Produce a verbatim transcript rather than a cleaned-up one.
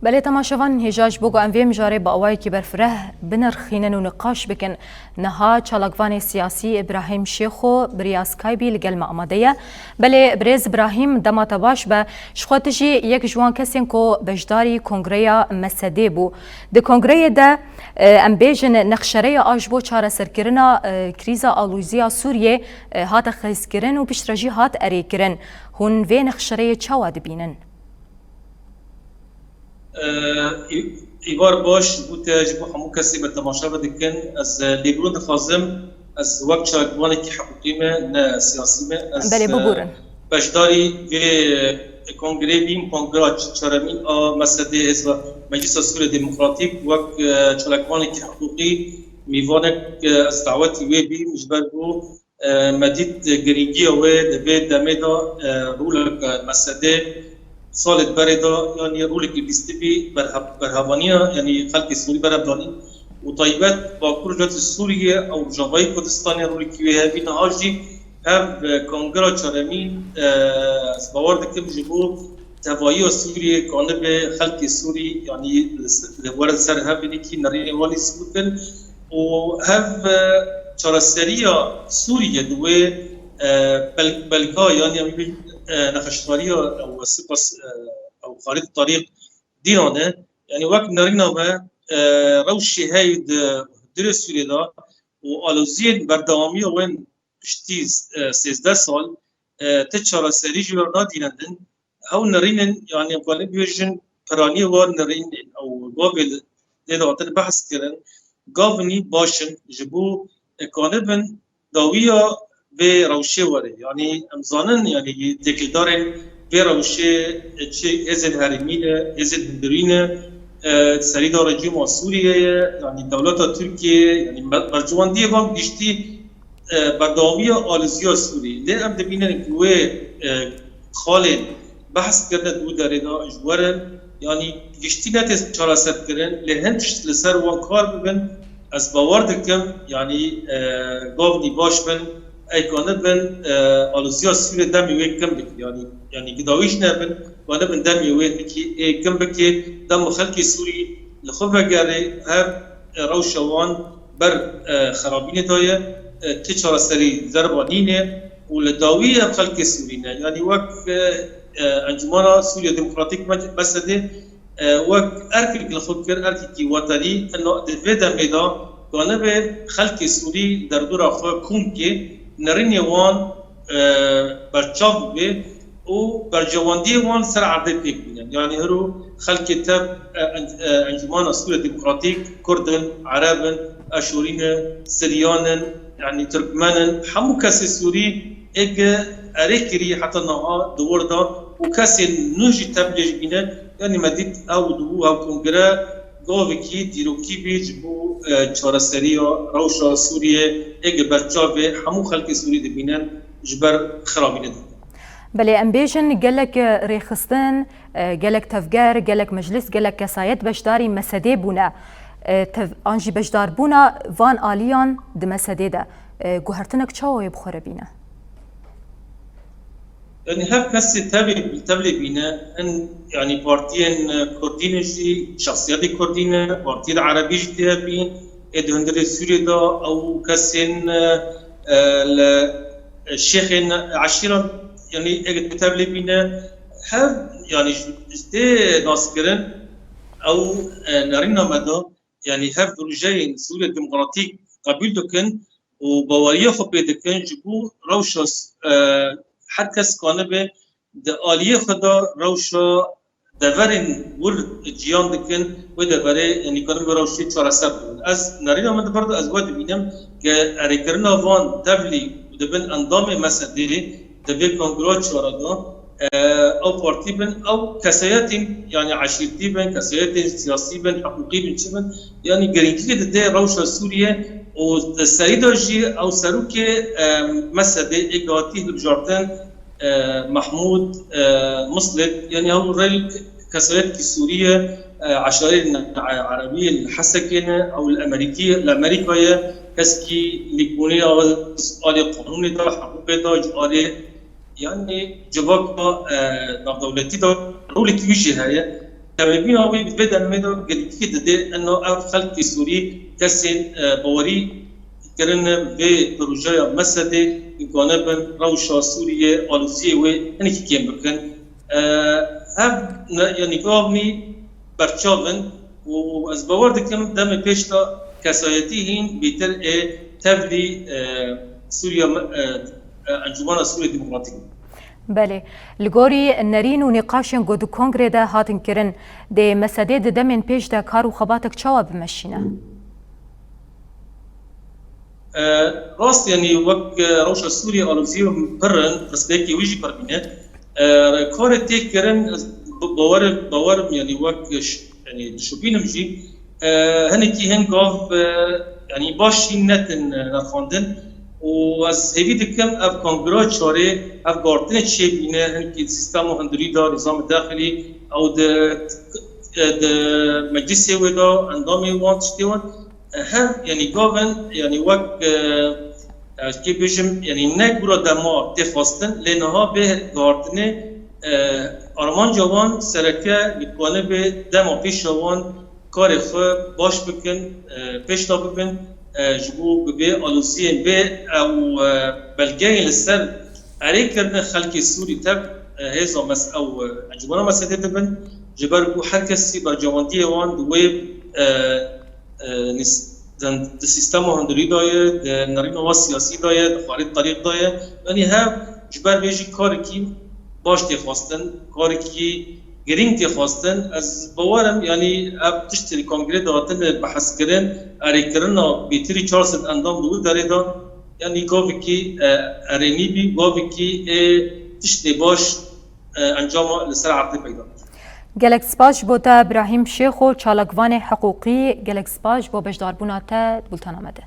Belê temaşevan, hêja ji bo ku em vê mijarê bi awayekî berfireh binirxînin û niqaş bikin, niha çalakvanê siyasî Îbrahîm Şêxo bi riya Skypeî li gel me amade ye. Belê birêz Îbrahîm, dema te baş be. Ji xwe tu jî yek ji wan kesên ku beşdarî kongreya M S D'ê bû. Di kongreyê de, e, em bêjin nexşereya a ji bo çareserkirina, e, krîza alozîya Sûriyê, e, hate xezkirin û piştre jî hat erêkirin. Hûn vê nexşereyê çawa dibînin? Î-, Îvar baş ji bo te, ji bo hemû kesê me temaşe ve dikin. Ez, e, lêbûrûn dixwazim. Ez wek çalakvanekî hiqûqî me, ne siyasî me. Ez, Belê, e, biborin. Beşdarî vê, e, kongrê bîm, kongra ç-, çaremîn a M S D'ê, Hêzba Meclisa Sûriya Demokratîk, wek, e, çalakvanekî hiqûqî, mîvanek, e, ez dawetî wê bîm, ji ber ku e, me dît girîngiya wê di vê demê de, e, rolek, e, M S D'ê salê di berê de, yanî rolekî lîstî bî berhe-, berhevaniya, yanî xelkê Sûrî berhev danîn û taybet Bakur Rojhilatê Sûriyê û Rojavayê Kurdistanê rolekî wê hevî niha jî hev, e, kongra çaremîn, e, ez bawer dikim ji bo tevahiya Sûriyê kanibe xelkê Sûrî, yanî li se-, li were ser hev binîkî nerînê wan lîstî bikin. û hev, e, çareseriya Sûriyê di wê, e, bel-, belga, yanî em bî, e, nexşewariya ew sipas, e, ew xarît tarîq dîna ne. Yanî wek nerîna me, e, rewşê heyî di hundirê Sûriyê de û aloziyên berdewamiya wen piştî, e, sêzdeh sal, e, ti çareserî ji we re nadînin din. Ew nerînin, yanî em kanî bibêjin, piraniyê wan nerînin, ew gavê li, lê de hatin behs kirin, gavnî baş in ji bo, e, kanibin dawiya vê rewşê were. Yanî em zanin, yanî têkildarên vê rewşê, e, çi hêzên herêmî ne, hêzên hundirî ne, e, serî de rejîma Sûriyê ye, yanî dewleta Tirkiyê, yanî mer-, mercwandiyê van giştî, e, berdewamiya alozîya Sûrî. Lê em dibînin ku wê, e, xalên behs kirine di wî derê de ji we re, yanî giştî netê çareserkirin, lê hin tişt li ser wan kar bibin. Ez bawer dikim, yanî, e, gavnî baş bin, ey kanibin, e, alozîya Sûriyê demê wê kim bike, yanî, yanî gidawî jî nebin, kanibin demê wê hikî ê kim bike, dem xelkê Sûrî li xwe vegere, her, e, rewşa wan ber, e, xerabînê de ye, e, ti çareserî derba nîne û li dawî ev xelkê Sûrî ne. Yanî wek, e, e, Encûmana Sûriya Demokratîk, M S D, e, wek erkek li xwe kir, erkekî wetenî, ino di vê demê de kanibe xelkê Sûrî derdora xwe kom ke nerînê wan, e, berçav bibe û bercewendiyê wan ser erdê pêk bînin. Yanî hiro xelkê tev, e, en-, e, Encûmana Sûriya Demokratîk, Kurd in, Ereb in, Eşûrî ne, Siryan in, yanî Tirkmen in, hemû kesê Sûrî ê ke erê kirî heta niha di wir de û kesên nû jî tevlê jî bîne, yanî me dît ew dibû ew kongre gavekî dîrokî bî ji bo, e, çareseriya rewşa Sûriyê ê ke berçavê hemû xelkê Sûrî dibînin ji ber xirabînê de. Belê, em bêjin gelek rêxistin, e, gelek tevger, gelek meclis, gelek kesayet beşdarî M S D'ê bûne. E, tev-, an jî beşdarbûna van aliyan di M S D'ê de, e, guhertinek çawa wê bi xwe re bîne? Yanî her kesê tevlê, tevlê bîne, hin, yanî partiyên, e, kurdî ne jî, şexsiyetê kurdî ne, partiyên erebî jî tê bîn, ê di hundirê Sûriyê de ew kesên, e, e, li, e, şêxên eşîran, yanî ê tevlê bîne, hev, yanî ji, ji tê naskirin ew, e, nerîna me de, yanî hev projeyên Sûriya Demokratîk qebûl dikin û baweriya xwe pê dikin ji bo rewşa, e, her kes kanibe di aliyê xwe de rewşa deverên wir ciyan dikin, wê deverê, yanî kanin wê rewşê çareser bibin. Ez nerîna min di vir de ez we dibînim ke erêkirina van tevlî û dibin endamê M S D'ê di vê kongra çara de, e, ew partî bin, ew kesayetên, yanî eşîrtî bin, kesayetên siyasî bin, hiqûqî bin, çi bin, yanî girîngiyê dide rewşa Sûriyê û di serî de jî ew serokê, e, M S D'ê ê ke hatî hilbijartin, e, Mahmûd, e, Mislid, yanî ew rê kesayetkî Sûrî ye, e, eşarê, e, Erebî li Hesekê ne, ew li Emerîkî, li Emerîka ye, keskî lêkolîna alê qanûnê de, hiqûqê de, ji alê, yanî civaka, e, navdewletî de rolekî wî jî heye. Tevlîbîna wê di vê demê de girîngî dide, eno ev xelkê Sûrî kesên, e, bawerî kirine vê projeya mesedê, ku kanibin rewşa Sûriyê, aloziyê wê hinekî kêm bikin. E, ev ne, yanî gavnî berçav in û ez bawer dikim demê pêş de kesayetî hîn bêtir ê tevlî, e, Sûriya me-, e, e, Encûmena Sûriya Demokratîk. Belê. Li gorî nerîn û nîqaşên ku di kongrê de hatin kirin, dê mesedê di demên pêş de kar û xebatek çawa bimeşîne? E, rast, yanî wek, e, rewşa Sûriyê alozî pir in, pirsgirêkê wî jî pir bîne. E, karê tê kirin, ez bi-, bawer, bawer im, yanî wek ş-, yanî dişopînim jî, e, hinekî hin gav, e, yanî baş jî netin, e, nerxandin. Û ez hêvî dikim ev kongra çarê, ev guhartinê çêbîne, hinekî di sîstema hundirî de, nîzamê daxilî, ew di, e, di meclisê wê de, endamê wan tiştê wan, e, hev, yanî gavin, yanî wek, e, ez kê bêjim, yanî ne gura dema tê xwestin, lê niha bê guhartinê, e, armanca wan sereke li ku nebe dema pêşa wan karê xwe baş bikin, e, pêşda bibin, e, ji bo bi vê aloziyên vê ew, e, belgeyên li ser erê kirine xelkê Sûrî tev, e, hêza mes-, ew, e, encûmena mesedê dibin, ji ber ku her kesî bercewendiyê wan di wê, e, e, nîs-, di, di sîstema hundirî de ye, di nerîna wan siyasî de ye, di xwarê terîq de ye. Yanî hev ji ber vê jî karekî baş tê xwestin, karekî girîng tê xwestin. Ez bawer im, yanî ev tiştê li kongrê de hatine behskirin, erêkirina bêtirî çar sed endam di wî derê de, yanî gavekî, e, erênî bî, gavekî ê tiştê baş, e, encama li ser erdê peyda bike. Gelek spas ji bo te Birahîm Şêxo, çalakvanê hiqûqî, gelek spas ji bo beşdarbûna te di bultena me de.